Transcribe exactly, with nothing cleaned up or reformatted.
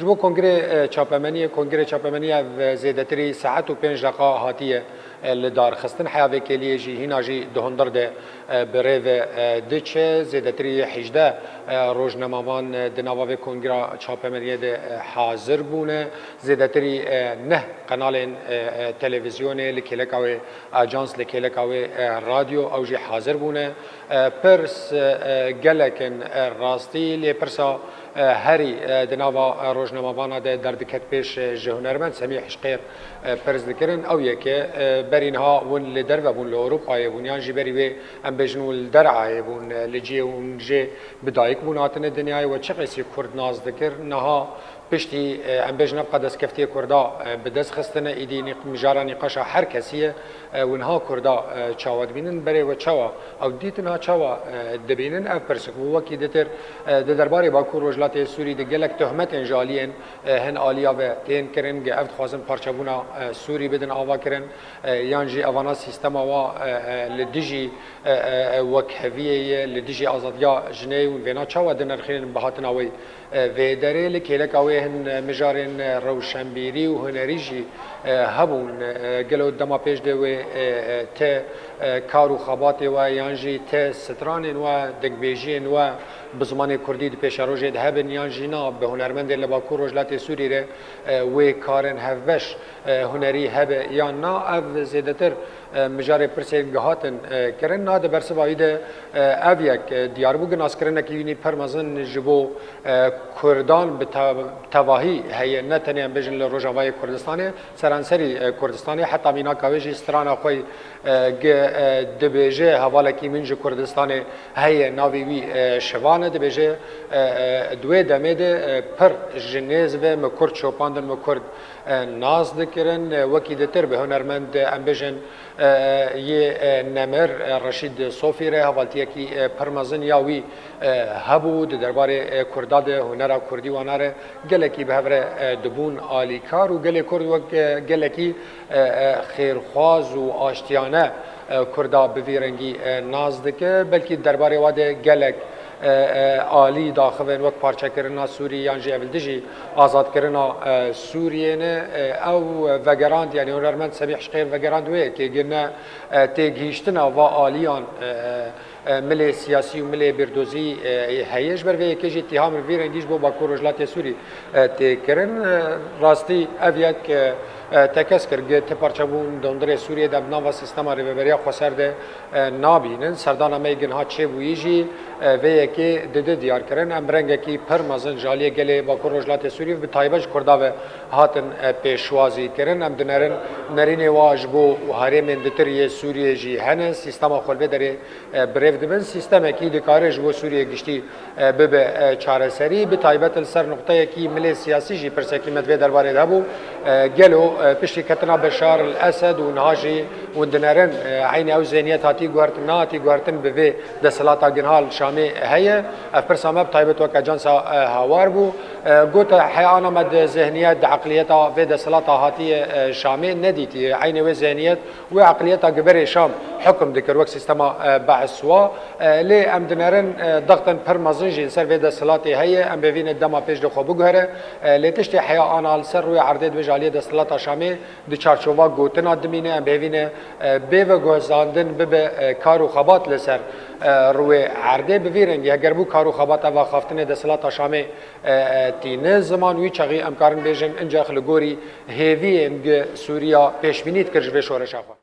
Bo kongrê, e, çapemeniyê, kongrê çapemeniyê ev, e, zêdetirî saet û pênc deqa hatiye, e, li dar xistin. Heya vê kêliyê jî hîna jî di hundir de, e, bi rê ve, e, diçe. Zêdetirî hejdeh, e, rojnamevan, e, di nava vê kongra çapemeniyê de, e, hazir bûne. Zêdetirî, e, neh qenalên, e, e, televîzyonê li kêleka wê, ajans li kêleka wê, e, radyo, ew jî hazir bûne. E, pirs, e, gelek in, e, rastî lê pirsa, e, herî, e, di nava, e, rojnamevana de derdiket pêş, e, ji hunermend Semîh Hişqêr, e, pirs dikirin. Ew yeke, e, berî niha hûn li derve bûn, li Ewropayê bûn, yan jî berî wê em bêjin hûn li derayê bûn, e, li cihê hûn jê bi dayik bûn hatine dinyayê, we çi qasî Kurd nas dikir. Niha piştî, e, em bêjin ev qas destkeftiyê Kurda, e, bi dest xistine, îdî nîq-, mijara nîqaşa her kesî ye, e, û niha Kurda, e, çawa dibînin, berê we çawa ew dîtin, ha çawa, e, dibînin, ev pirsik bû. Wekî ditir, e, di derbarê Bakur Rojhilatê Sûrî de gelek tohmetên ji aliyên, e, hin aliya ve tên kirin, ge ev dixwazin parçebûna, e, Sûrî bidin ava kirin, e, yan jî evana sîstema wa, e, e, li dijî, e, e, e, wekheviyê ye, li dijî azadiya jinê û vêna çawa dinirxînin bi hatina wê, e, vê derê. Li kêleka wê hin, e, mijarên, e, rewşenbîrî û hunerî jî, e, hebûn. E, gelo dema pêş de wê, e, e, ti, e, kar û xebatê we yan jî ti stranên we, dengbêjiyên we bi zimanê kurdî di pêşerojê de hebin yan jî na, bi hunermendên li Bakur Rojhilatê Sûrî re, e, wê karên hevbeş, e, hunerî hebe yan na, ev zêdetir, e, mijarê pirsên gihatin, e, kirin. Na di bersiva wî de, e, ev yek, e, diyar bû, gi naskirinekî wînî pir mezin ji bo, e, Kurdan bi te-, tevahî heye, ne tenê em bêjin li Rojavayê Kurdistanê, seranserî, e, Kurdistanê, heta mînaka wê jî strana xwe, e, gi, e, dibêje, hevalekî min ji Kurdistanê heye, navê wî, e, Şivan e, dibêje, e, e, di wê demê de, e, pir ji nêz ve me Kurd şopandin, me Kurd, e, nas dikirin. E, wekî ditir bi hunermend, e, em bêjin, e, e, yê, e, nemir, e, Reşîd Sofî re hevaltiyekî, e, pir mezin ya wî, e, hebû di derbarê, e, Kurda de, hunera Kurdî wana re gelekî bi hev re, e, dibûn alîkar û gelê Kurd wek, e, gelekî, e, e, xêrxwaz û aştiyane, e, Kurda bi vî rengî, e, nas dike. Belkî derbarê wa de gelek, e, e, alî daxivên wek parçekirina Sûrî yan jî ev li dijî azadkirina, e, Sûriyê ne. E, ew vegerand, yanî hunermend Semîh Hişqêr vegerand wê yekê, gi ne, e, têgihîştina va aliyan, e, e, e, milê siyasî û milê bîrdozî, e, heye. Ji ber vê yekê jî îtîham li vî rengî ji bo Bakur Rojhilatê Sûrî, e, tê kirin. E, rastî ev yek, e, e, tekez kir, gi ti parçebûn di hundirê Sûriyê de bi nava sîstema rêveberiya xweser de, e, nabînin. Serdana me yê gi niha çêbûyî jî, e, vê yekê dide diyar kirin. Em rengekî pir mezin ji aliyê gelê Bakur Rojhilatê Sûrî ve, bi taybet ji Kurda ve hatin, e, pêşwazî kirin. Em dinerin nerînê wa ji bo herêmên ditir yê Sûriyê jî hene. Sîstema xwe li vê derê, e, bi rêv dibin. Sîstemekî dikare ji bo Sûriyê giştî, e, bibe, e, çareserî. Bi taybet li ser nuqteyekî milê siyasî jî pirsekî me di vê derbarê de hebû. E, gelo, e, piştî ketina Beşar el Esed û niha jî hûn dinerin, e, eynî ew zihniyet hatî guhertin, nehatî guhertin, bi vê desthilata ginha li Şamê heye? Ev pirsa me bi taybet wek ajansa, e, Hawar bû. E, gote heya ana me di zihniyet, di eqliyeta vê desthilata hatiye, e, Şamê nedîtiye. Eynî wê zihniyet, wê eqliyeta gi berê Şam hukm dikir wek sîstema, e, Be'es wa. E, lê em dinerin, e, dixtin pir mezin jî li ser vê desthilatê heye. Em bêvîne dema pêş de xwe biguhere. E, lê tiştê heya ana li ser rûyê erdê dibêje aliyê desthilata Şamê di çarçova gotina dimîne. Em bêvîne, e, bê veguhezandin bibe, e, kar û xebat li ser, e, rûyê erdê. Bi vî rengî heger bû kar û xebat eva xaftinê desthilata Şamê, e, e, tîne ziman, wî çaxî em karin bêjin, incax li gorî hêviyên gi Sûriya pêşbînî dikir ji vê şoreşa xwe.